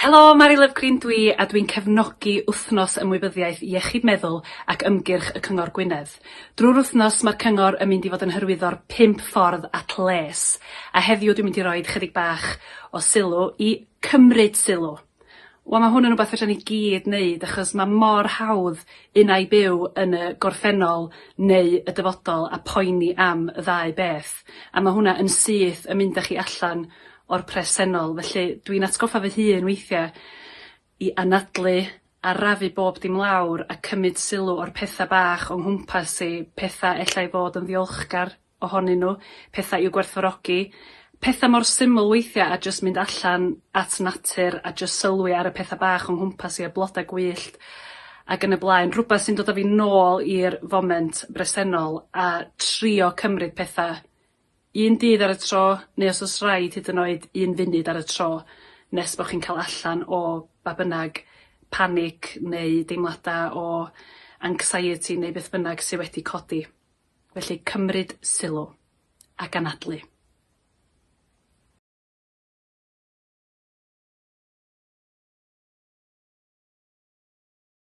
Helo, Mari Lovgreen dwi a dwi'n cefnogi Wythnos Ymwybyddiaeth Iechyd Meddwl ac ymgyrch y Cyngor Gwynedd. Drwy'r wythnos mae'r Cyngor yn mynd i fod yn hyrwyddo'r pump ffordd at les, a heddiw dwi'n mynd i roid chydig bach o sylw i cymryd sylw. Wel ma' hwn yn wbath fedra ni gyd neud achos ma' mor hawdd unai byw yn y gorffennol neu y dyfodol a poeni am y ddau beth a ma' hwnna yn syth yn mynd â chi allan o'r presennol felly dwi'n atgoffa fy hun weithia' i anadlu, arafu bob dim lawr a cymyd sylw o'r petha bach o nghwmpas i, petha ella i fod yn ddiolchgar ohonyn nhw, petha i'w gwerthfawrogi, petha mor syml weithia' a jyst mynd allan at natur a jyst sylwi ar y petha bach o nghwmpas i y bloda gwyllt ag yn y blaen, rhwbath sy'n dod â fi nôl i'r foment bresennol a trio cymryd petha un dydd ar y tro neu os o's raid hyd yn oed un funud ar y tro nes bo' chi'n ca'l allan o ba bynnag panic neu deimlada o anxiety neu beth bynnag sy wedi codi. Felly cymryd sylw ac anadlu.